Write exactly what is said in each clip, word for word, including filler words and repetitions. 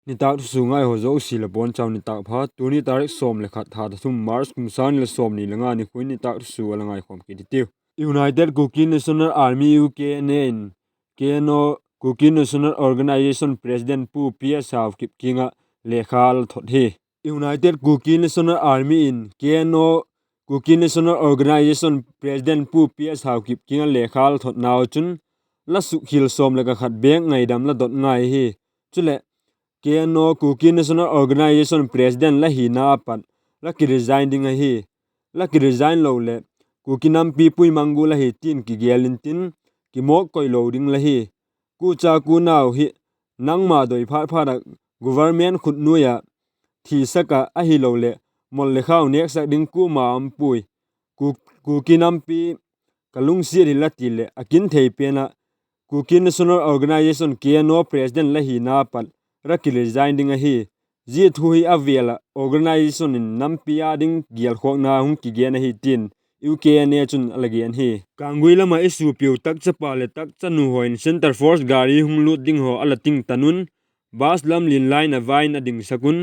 Nitâk thusua ngai haw zosia la bawn chau nitâk pha. Tuni tarik sawm le khat, tha thum, March, kum sâng ni le sawmni le nga nikhua in nitâk thusua la ngaikhawm kit hitiu. United Kuki National Army, U K N A in K N O Kuki National Organisation President Pu P S Haokip kiang ah lekha la thot hi. United Kuki National Army in K N O Kuki National Organisation President Pu P S Haokip kiang ah lekha la thotnau chun, la sukkhial sawm le khat bêk ngaidam la dot ngai hi. Chuleh, K N O Kuki National Organisation President la hina a pat la kiresign ding ahi. La kiresign lo leh Kuki nampi puimang gual ahi tin kigel intin, kimawk koi lo ding la hi. Kucha kunau hi nangma doi phat phat ah government khut nuai ah thisak ah ahiloleh mol le khau nêksak ding kuama um puai. Ku-, Kuki nampi ka lungsiat hi la ti leh a kin thei pen ah Kuki National Organisation, K N O President la hina pat la kiresign ding ahi. Zia thu hi a vêl ah organisation in nampi â ding gelkhawkna hung kigen ahi tin U K N A chun a la gen hi. Kanggui lam ah i suapiu takchapa leh takchanu haw in Centre Force gari hung lût ding haw a la tingtan un, bus lamlian line a vai in a dingsak un,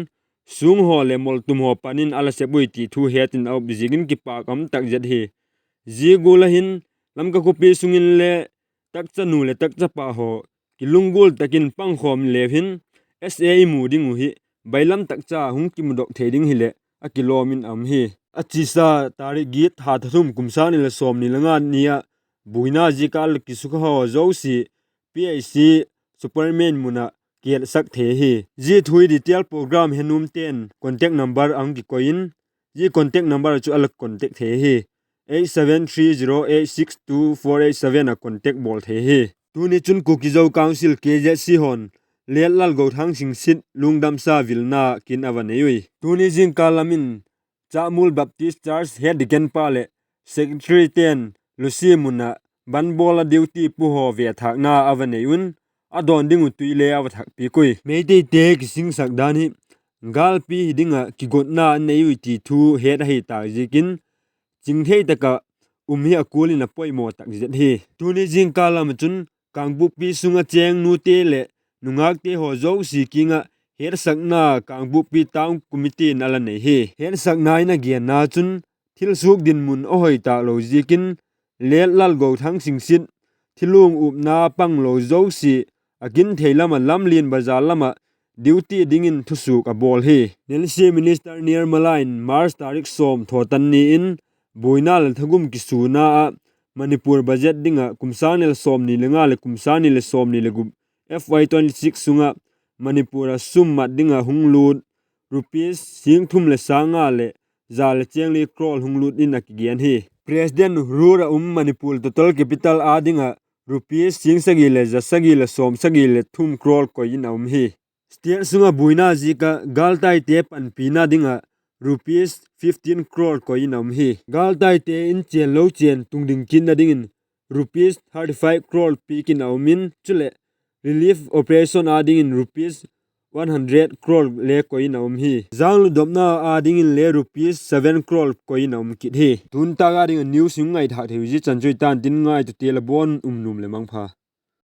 sung haw leh moltum haw pan in a la sep ui ti thu het in a up ziakin kipâk um tak zet hi. Zia gual ah hin Lamka khawpi sung inle takchanu leh takchapa haw kilunggual tak in pangkhawm leu hin, S A i mu ding uh hi bailam tak cha hung kimudok thei ding hileh a kilawm in a um hi. A chiasa tarik giat, tha thum, kum sâng ni leh sawmni le nga ni ah buaina ziak ah la kisukha haw zosia P H C Superman mun ah kihetsak thei hi. Zia thu hi detail program he nuamte'n contact number a hung kikoi in, zia contact number chu a la contact thei hi. Eight seven three zero eight six two four eight seven ah contact bawl thei hi. Tuni chun Kuki Zo Council, K Z C haw'n Late Lalgothang Singsit lungdamsa vilna kin a va nei ui. Tuni zingkal lam in Chahmul Baptist Church Head Deacon pa leh Secretary te'n Lusia mun ah ban bawl ah duty pu haw vethâkna a va nei un, a dawn ding uh tui le a va thakpiak ui. Meiteite kisingsak dan hi gâlpi hi ding ah kigotna a nei ui ti thu het ahi tâk ziakin, chingthei tak ah um hi a kual in a poimaw tak zet hi. Tuni zingkal lam ah chun Kangpokpi sung ah chêng nute leh nungâkte haw zosia kiang ah hetsakna Kangpokpi Town Committee in a la nei hi. Hetsakna in a genna chun, thilsuk dinmun a hoi tâk lo ziakin Late Lalgothang Singsit thilung upna pang lo zosia a kin thei lam ah Lamlian bazar lam ah duty dingin thusuak a bawl hi. N C A Minister Nirmala in March tarik sawm thawtan ni in buaina leh thagum kisuna ah Manipur budget ding ah kum sâng ni leh sawmni le nga leh kum sâng ni leh sawmni le gup, F Y twenty six sung ah Manipur ah sum mat ding ah hung lût rupees sîng thum leh sâng nga leh za leh chêng li crore hung lût in a kigen hi. President rule ah um Manipur total capital â ding ah rupees sîng sagi leh za sagi leh sawm sagi leh thum crore koi in a um hi. State sung ah buaina ziak ah gâltaite panpina ding ah rupees fifteen crore koi in a um hi. Gâltaite in chênlo chên tungding kitna dingin rupees thirty five crore piak in a um in, chuleh relief operation â dingin rupees one hundred crore le koi in a um hi. Jânglut dopna â dingin le rupees seven crore koi in a um kit hi. Tun tâk â ding ah news hung ngaithâk thei uh zia chan chu i tan tin, ngaitute la bawn um nuam leh mangpha.